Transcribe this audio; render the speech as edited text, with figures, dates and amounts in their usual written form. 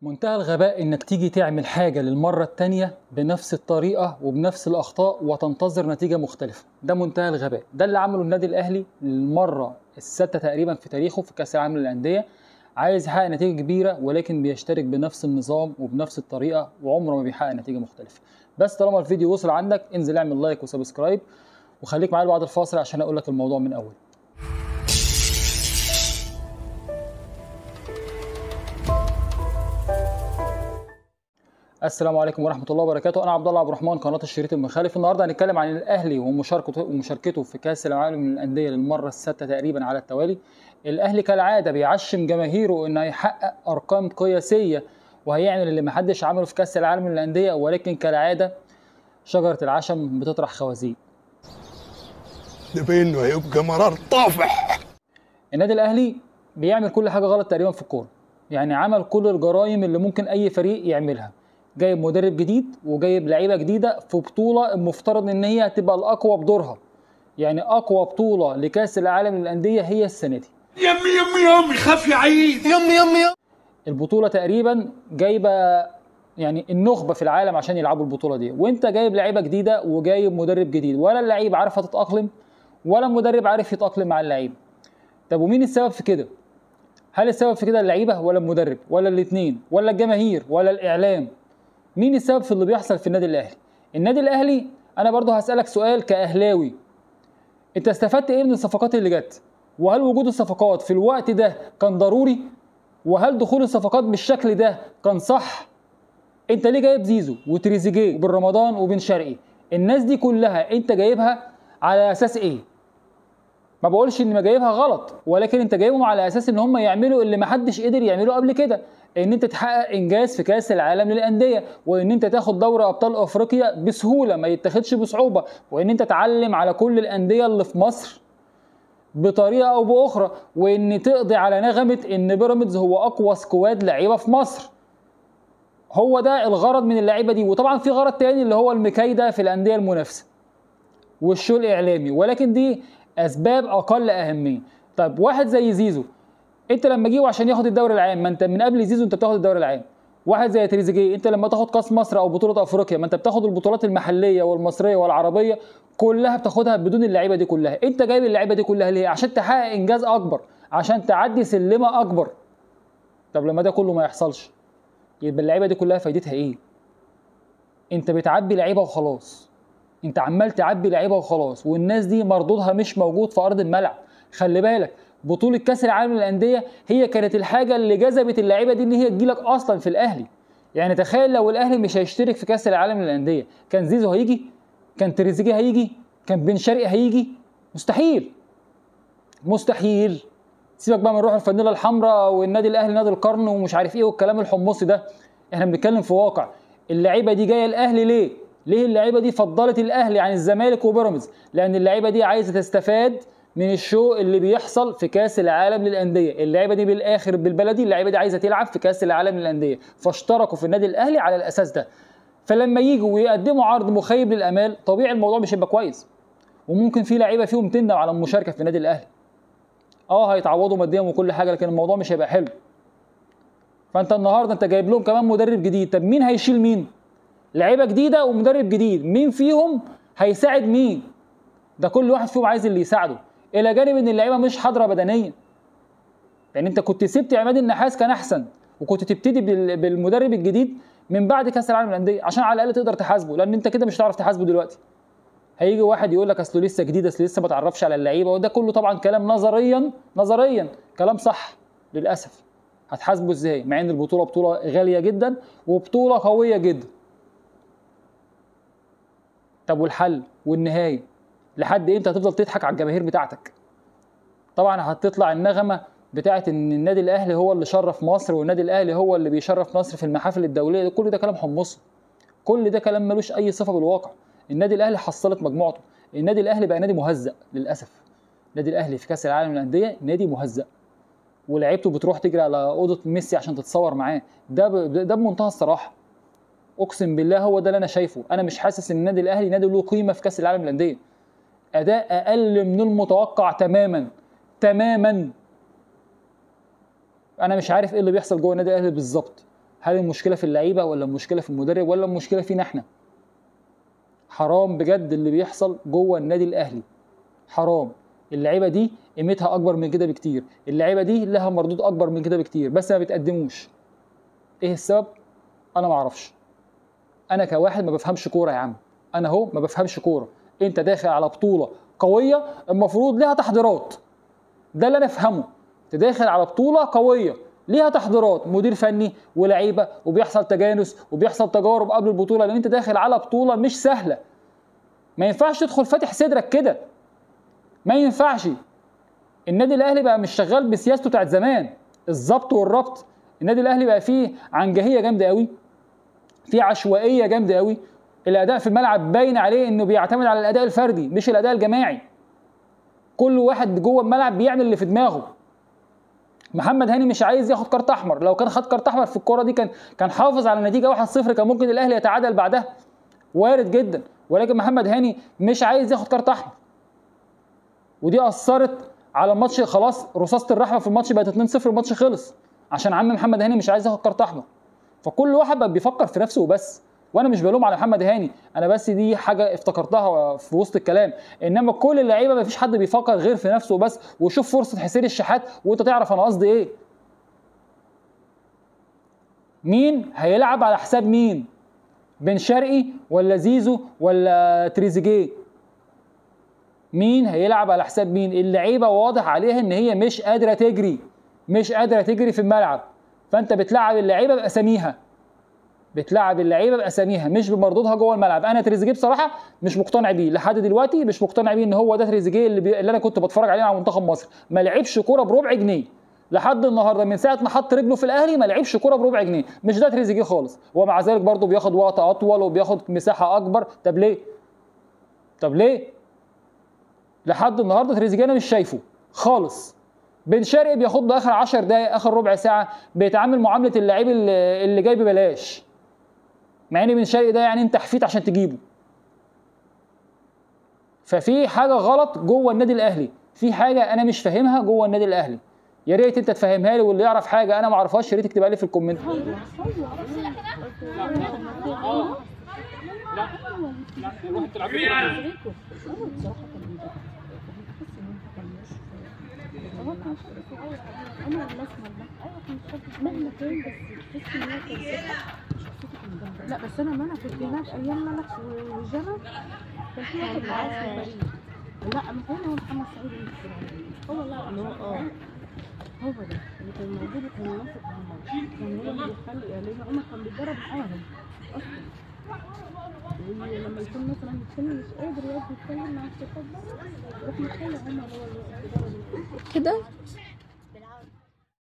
منتهى الغباء انك تيجي تعمل حاجة للمرة التانية بنفس الطريقة وبنفس الاخطاء وتنتظر نتيجة مختلفة. ده منتهى الغباء. ده اللي عمله النادي الاهلي للمرة السادسة تقريبا في تاريخه في كأس العالم للأندية. عايز يحقق نتيجة كبيرة ولكن بيشترك بنفس النظام وبنفس الطريقة وعمره ما بيحقق نتيجة مختلفة. بس طالما الفيديو وصل عندك انزل اعمل like و subscribe وخليك معايا بعد الفاصل عشان اقول لك الموضوع من اول. السلام عليكم ورحمة الله وبركاته. انا عبد الله عبد الرحمن، قناة الشريط المخالف. النهارده هنتكلم عن الاهلي ومشاركته في كاس العالم للاندية للمرة السادسة تقريبا على التوالي. الاهلي كالعادة بيعشم جماهيره انه هيحقق ارقام قياسية وهيعمل اللي محدش عمله في كاس العالم للاندية، ولكن كالعادة شجرة العشم بتطرح خوازيق. ده بينه هيبقى مرار طافح. النادي الاهلي بيعمل كل حاجة غلط تقريبا في الكورة، يعني عمل كل الجرائم اللي ممكن اي فريق يعملها. جايب مدرب جديد وجايب لعيبة جديدة في بطوله المفترض ان هي هتبقى الاقوى بدورها، يعني اقوى بطوله لكاس العالم للاندية هي السنة دي. يمي يمي يمي خاف يا عيد يمي يمي. البطولة تقريبا جايبه يعني النخبة في العالم عشان يلعبوا البطولة دي، وانت جايب لعيبة جديدة وجايب مدرب جديد، ولا اللعيب عارفه تتاقلم ولا المدرب عارف يتاقلم مع اللعيبة. طب ومين السبب في كده؟ هل السبب في كده اللعيبة ولا المدرب ولا الاثنين ولا الجماهير ولا الاعلام؟ مين السبب في اللي بيحصل في النادي الاهلي؟ النادي الاهلي انا برضو هسألك سؤال كأهلاوي، انت استفدت ايه من الصفقات اللي جت؟ وهل وجود الصفقات في الوقت ده كان ضروري؟ وهل دخول الصفقات بالشكل ده كان صح؟ انت ليه جايب زيزو وتريزيجيه وبن رمضان وبن شرقي؟ الناس دي كلها انت جايبها على اساس ايه؟ ما بقولش ان ما جايبها غلط، ولكن انت جايبهم على اساس ان هم يعملوا اللي ما حدش قدر يعمله قبل كده، ان انت تحقق انجاز في كاس العالم للاندية، وان انت تاخد دوري ابطال افريقيا بسهولة ما يتاخدش بصعوبة، وان انت تعلم على كل الاندية اللي في مصر بطريقة او باخرى، وان تقضي على نغمة ان بيراميدز هو اقوى squad لعيبة في مصر. هو ده الغرض من اللعيبة دي. وطبعا في غرض تاني اللي هو المكايده في الاندية المنافسة وال show الاعلامي، ولكن دي اسباب اقل اهمية. طيب واحد زي زيزو انت لما جيبه عشان ياخد الدوري العام، ما انت من قبل زيزو انت بتاخد الدوري العام. واحد زي تريزيجيه انت لما تاخد كاس مصر او بطوله افريقيا، ما انت بتاخد البطولات المحلية والمصريه والعربية كلها بتاخدها بدون اللعيبة دي كلها. انت جايب اللعيبة دي كلها ليه؟ عشان تحقق انجاز اكبر، عشان تعدي سلمه اكبر. طب لما ده كله ما يحصلش يبقى اللعيبة دي كلها فايدتها ايه؟ انت بتعبي لعيبة وخلاص، انت عمال تعبي لعيبة وخلاص، والناس دي مردودها مش موجود في ارض الملعب. خلي بالك بطولة كأس العالم للأندية هي كانت الحاجة اللي جذبت اللعيبة دي إن هي تجيلك أصلا في الأهلي. يعني تخيل لو الأهلي مش هيشترك في كأس العالم للأندية، كان زيزو هيجي؟ كان تريزيجيه هيجي؟ كان بن شرقي هيجي؟ مستحيل. مستحيل. سيبك بقى من روح الفانيلا الحمراء والنادي الأهلي نادي القرن ومش عارف إيه والكلام الحمصي ده. إحنا بنتكلم في واقع. اللعيبة دي جاية الأهلي ليه؟ ليه اللعيبة دي فضلت الأهلي عن الزمالك وبيراميدز؟ لأن اللعيبة دي عايزة تستفاد من ال show اللي بيحصل في كاس العالم للاندية. اللعيبة دي بالاخر بالبلدي اللعيبة دي عايزه تلعب في كاس العالم للاندية، فاشتركوا في النادي الاهلي على الاساس ده. فلما يجوا ويقدموا عرض مخيب للامال طبيعي الموضوع مش هيبقى كويس، وممكن في لعيبة فيهم تندم على المشاركة في النادي الاهلي. هيتعوضوا ماديا وكل حاجة، لكن الموضوع مش هيبقى حلو. فانت النهارده انت جايب لهم كمان مدرب جديد، طب مين هيشيل مين؟ لعيبة جديدة ومدرب جديد، مين فيهم هيساعد مين؟ ده كل واحد فيهم عايز اللي يساعده. الى جانب ان اللعيبة مش حاضره بدنيا. يعني انت كنت سبت عماد النحاس كان احسن، وكنت تبتدي بالمدرب الجديد من بعد كاس العالم للاندية عشان على الاقل تقدر تحاسبه، لان انت كده مش هتعرف تحاسبه دلوقتي. هيجي واحد يقول لك اصله لسه جديد، اصل لسه ما تعرفش على اللعيبة، وده كله طبعا كلام نظريا كلام صح للاسف. هتحاسبه ازاي مع ان البطولة بطوله غالية جدا وبطولة قوية جدا؟ طب والحل والنهاية؟ لحد امتى هتفضل تضحك على الجماهير بتاعتك؟ طبعا هتطلع النغمة بتاعت ان النادي الاهلي هو اللي شرف مصر والنادي الاهلي هو اللي بيشرف مصر في المحافل الدولية، كل ده كلام حمصي، كل ده كلام ملوش اي صفة بالواقع. النادي الاهلي حصلت مجموعته، النادي الاهلي بقى نادي مهزأ للاسف. النادي الاهلي في كاس العالم للاندية نادي مهزأ، ولاعيبته بتروح تجري على اوضة ميسي عشان تتصور معاه. ده بمنتهى الصراحة، اقسم بالله هو ده اللي انا شايفه. انا مش حاسس ان النادي الاهلي نادي له قيمة في كاس العالم للاندية. اداء اقل من المتوقع تماما تماما. انا مش عارف ايه اللي بيحصل جوه النادي الاهلي بالظبط. هل المشكلة في اللعيبة ولا المشكلة في المدرب ولا المشكلة فينا احنا؟ حرام بجد اللي بيحصل جوه النادي الاهلي، حرام. اللعيبة دي قيمتها اكبر من كده بكتير، اللعيبة دي لها مردود اكبر من كده بكتير، بس ما بتقدموش. ايه السبب؟ انا ما اعرفش. انا كواحد ما بفهمش كورة يا عم، انا اهو ما بفهمش كورة. انت داخل على بطوله قوية المفروض لها تحضيرات، ده اللي انا افهمه. انت داخل على بطوله قوية ليها تحضيرات، مدير فني ولاعيبه، وبيحصل تجانس وبيحصل تجارب قبل البطولة، لان انت داخل على بطوله مش سهلة. ما ينفعش تدخل فاتح صدرك كده، ما ينفعش. النادي الاهلي بقى مش شغال بسياسته بتاعت زمان، الظبط والربط. النادي الاهلي بقى فيه عنجهيه جامدة قوي، فيه عشوائية جامدة قوي. الاداء في الملعب باين عليه انه بيعتمد على الاداء الفردي مش الاداء الجماعي. كل واحد جوه الملعب بيعمل اللي في دماغه. محمد هاني مش عايز ياخد كارت احمر، لو كان خد كارت احمر في الكورة دي كان حافظ على النتيجة 1-0، كان ممكن الاهلي يتعادل بعدها، وارد جدا. ولكن محمد هاني مش عايز ياخد كارت احمر، ودي اثرت على الماتش. خلاص رصاصة الرحمة في الماتش بقت 2-0، الماتش خلص عشان عم محمد هاني مش عايز ياخد كارت احمر. فكل واحد بقى بيفكر في نفسه وبس. وانا مش بلوم على محمد هاني، انا بس دي حاجة افتكرتها في وسط الكلام. انما كل اللعيبة ما فيش حد بيفكر غير في نفسه وبس. وشوف فرصة حسين الشحات وانت تعرف انا قصدي ايه. مين هيلعب على حساب مين؟ بن شرقي ولا زيزو ولا تريزيجيه؟ مين هيلعب على حساب مين؟ اللعيبة واضح عليها ان هي مش قادرة تجري، مش قادرة تجري في الملعب. فانت بتلعب اللعيبة باساميها، بتلعب اللعيبة باساميها مش بمردودها جوه الملعب. انا تريزيجيه بصراحة مش مقتنع بيه لحد دلوقتي، مش مقتنع بيه ان هو ده تريزيجيه اللي انا كنت بتفرج عليه مع منتخب مصر. ما لعبش كورة بربع جنيه لحد النهارده، من ساعة ما حط رجله في الاهلي ما لعبش كورة بربع جنيه. مش ده تريزيجيه خالص. ومع ذلك برضه بياخد وقت اطول وبياخد مساحة اكبر. طب ليه؟ طب ليه؟ لحد النهارده تريزيجيه انا مش شايفه خالص. بن شرقي بياخد له اخر 10 دقائق، اخر ربع ساعة، بيتعامل معاملة اللعيب اللي جاي ببلاش. مع ان بن شرقي ده يعني انت حفيت عشان تجيبه. ففي حاجة غلط جوه النادي الاهلي، في حاجة انا مش فاهمها جوه النادي الاهلي. يا ريت انت تفهمها لي، واللي يعرف حاجة انا ما اعرفهاش يا ريت تكتبها لي في ال comment. هو كان شخص صغير، انا الاسمر ده ايوه كان شخص مهما كان، بس تحس ان هو كان شخصيته كانت جامدة. لا بس انا ما انا كنت هناك ايام ملك وجبل، كان في واحد معاه اسمه فريد. لا متهيألي هو محمد سعيد اللي هو اللي هو هو ده اللي كان موجود وكان ماسك عمر، كان هو اللي بيخلي، لان عمر كان بيتدرب معاهم اصلا. ولما يكون مثلا التاني مش قادر يقعد يتكلم مع الشباب بره، يروح مخلي عمر هو اللي يقف يدرب كده.